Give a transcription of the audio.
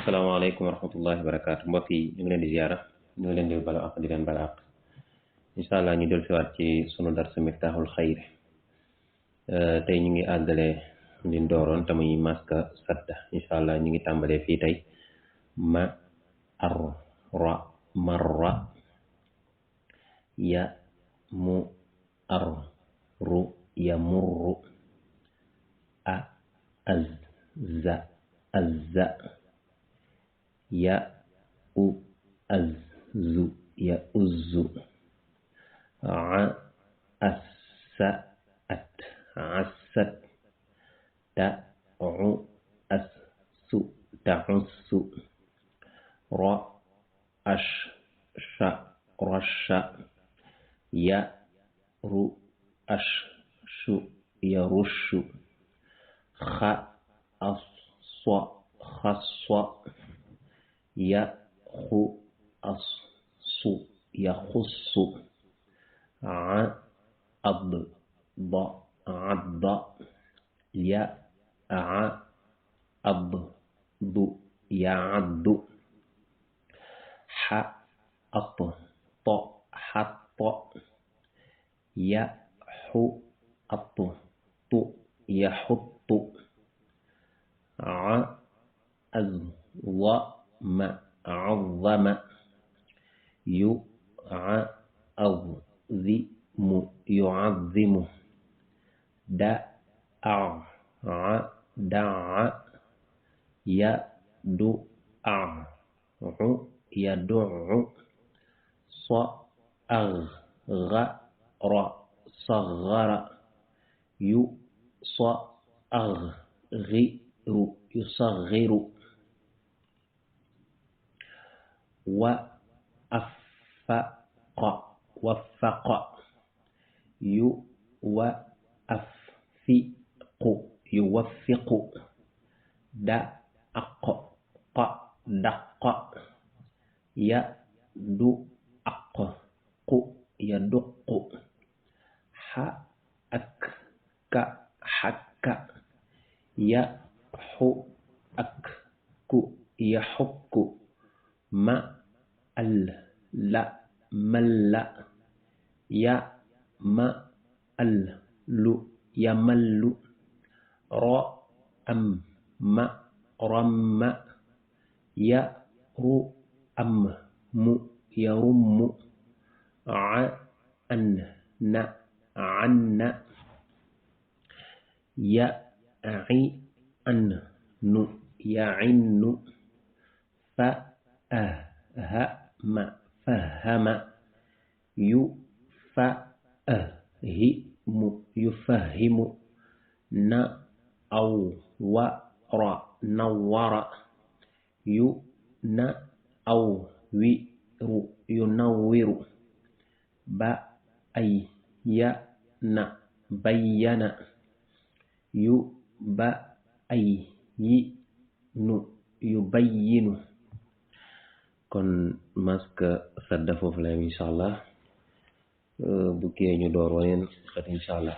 asalaamaaleykum wa rahmatullahi wa barakaatu mbokk yi ñu ngi leen di ziara ñu ngi leen di balu ak di leen bala ak incha allah ñu del siwaat ci sunu darsu miftaaxul xayr tey ñu ngi àggale li dooroon te muy maska sadda incha allah ñu ngi tàmbalee fii tey ma ar ra marra ya mu ar ru ya murru a az za azza ya u azzu ya uzzu a assa at assat ta u assu ta'ussu ra ashsha rasha ya ru ashshu yarushu kha aswa khaswa ya khu assu yakhussu a ad da adda ya a ad du ya'addu ha at ta hatta ya hu at tu yahuttu a azwama azama yu a azzimu yu'azzimu da a da'a ya du a yad'u sa agha ra saghara yu sa aghiru yusaghiru wa affaqa waffaqa yu wa affiqu yuwaffiqu da aqqa daqqa ya du aqqa qu yaduqqu ha akka hakka ya hu akku yahukku ma al la malla ya ma al lu yamallu ra am ma ramma ya ru am mu yarummu a an na anna ya i an nu ya'innu fa ha ma fahama yu fa hi mu yufahimu na aw wa ra nawara yu na aw wi ru yunawwiru ba ay ya na bayyana yu ba ay yi nu yubayyinu kon maska sadda foofu la insha allah bu kee ñu door waneen xat insha allah